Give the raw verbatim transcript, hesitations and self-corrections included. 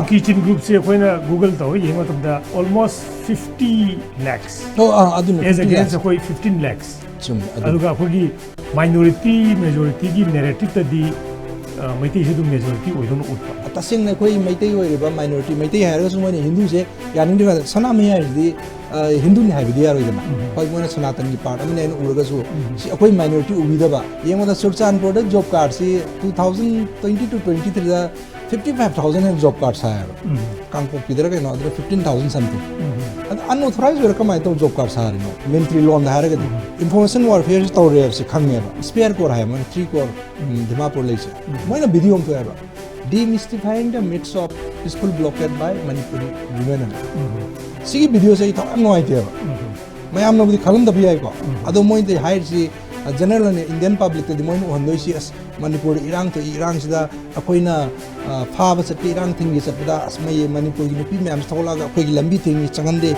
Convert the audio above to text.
ꯀꯨꯀꯤ ꯆꯤꯟ ꯒ꯭ꯔꯨꯞꯁꯦ ꯑꯩꯈꯣꯏꯅ Google ꯇꯧꯔꯒ ꯌꯦꯡꯕ ꯃꯇꯝꯗ almost fifty lakhs, ꯑꯣ ꯑꯥ ꯑꯗꯨꯅꯤ as fifty against lakhs. ꯑꯩꯈꯣꯏ fifteen lakhs. ꯆꯨꯝꯃꯦ ꯑꯗꯨ ꯑꯗꯨꯒ ꯑꯩꯈꯣꯏꯒꯤ minority majorityꯒꯤ narrativeꯇꯗꯤ ꯃꯩꯇꯩꯁꯤ ꯑꯗꯨꯝ majority ꯑꯣꯏꯗꯧꯅ ꯎꯠꯄ. ꯇꯁꯦꯡꯅ ꯑꯩꯈꯣꯏ ꯃꯩꯇꯩ ꯑꯣꯏꯔꯤꯕ minority, ꯃꯩꯇꯩ ꯍꯥꯏꯔꯒꯁꯨ ꯃꯣꯏꯅ ꯍꯤꯟꯗꯨꯁꯦ ꯌꯥꯅꯤꯡꯗ꯭ꯔꯤꯀꯥꯟꯗ ꯁꯅꯥꯃꯍꯤ ꯍꯥꯏꯁꯤꯗꯤ ꯑ, ꯍꯤꯟꯗꯨꯅꯤ ꯍꯥꯏꯕꯗꯤ ꯌꯥꯔꯣꯏꯗꯅ. ꯍꯣꯏ ꯃꯣꯏꯅ ꯁꯅꯥꯇꯟꯒꯤ part ꯑꯃꯅꯤ ꯍꯥꯏꯅ ꯎꯔꯒꯁꯨ ꯁꯤ ꯑꯩꯈꯣꯏ minority ꯎꯕꯤꯗꯕ. ꯌꯦꯡꯕꯗ ꯆꯨꯔꯆꯥꯟꯄꯨꯔꯗ job cardꯁꯤ two thousand twenty to twenty threeꯗ fifty five thousand ꯍꯦꯟꯅ job card ꯁꯥꯏꯌꯦꯕ. ꯀꯥꯡꯄꯣꯛꯄꯤꯗꯔ ꯀꯩꯅꯣ ꯑꯗꯨꯗ fifteen thousand something. ꯑꯗ unauthorized ꯑꯣꯏꯔ ꯀꯃꯥꯏꯅ ꯇꯧ job card ꯁꯥꯔꯤꯅꯣ? ꯃꯤꯂꯤꯇꯔꯤ ꯂꯣꯟꯗ ꯍꯥꯏꯔꯒꯗꯤ information warfareꯁꯤ ꯇꯧꯔꯦꯕ ꯁꯤ ꯈꯪꯉꯦꯕ. Spare core ꯍꯥꯏ ꯃꯣꯏꯅ three core ꯗꯤꯃꯥꯄꯨꯔ ꯂꯩꯁꯦ. ꯃꯣꯏꯅ video ꯑꯃ ꯊꯣꯛꯑꯦꯕ, demystifying the myths of peaceful blockade by Manipuri women. ꯁꯤꯒꯤ videoꯁꯦ ꯑꯩ ꯊꯋꯥꯏ ꯌꯥꯝ ꯅꯨꯡꯉꯥꯏꯇꯦꯕ. ꯃꯌꯥꯝꯅꯕꯨꯗꯤ ꯈꯜꯂꯝꯗꯕ ꯌꯥꯏꯀꯣ. ꯑꯗꯣ ꯃꯣꯏꯗꯤ ꯍꯥꯏꯔꯤꯁꯤ ꯖꯦꯅꯔꯦꯜ ꯑꯣꯏꯅ ꯏꯟꯗꯤꯌꯟ ꯄꯕ꯭ꯂꯤꯛꯇꯗꯤ ꯃꯣꯏꯅ ꯎꯍꯟꯗꯣꯏꯁꯤ ꯑꯁ ꯃꯅꯤꯄꯨꯔꯗ ꯏꯔꯥꯡ ꯊꯣꯛꯏ, ꯏꯔꯥꯡꯁꯤꯗ ꯑꯩꯈꯣꯏꯅ ꯑ, ꯐꯥꯕ ꯆꯠꯄ, ꯏꯔꯥꯡ ꯊꯤꯡꯒꯦ ꯆꯠꯄꯗ ꯑꯁ ꯃꯩ ꯃꯅꯤꯄꯨꯔꯒꯤ ꯅꯨꯄꯤ ꯃꯌꯥꯝꯁꯤ ꯊꯣꯛꯂꯛꯑꯒ ꯑꯩꯈꯣꯏꯒꯤ ꯂꯝꯕꯤ ꯊꯤꯡꯉꯤ, ꯆꯪꯍꯟꯗꯦ.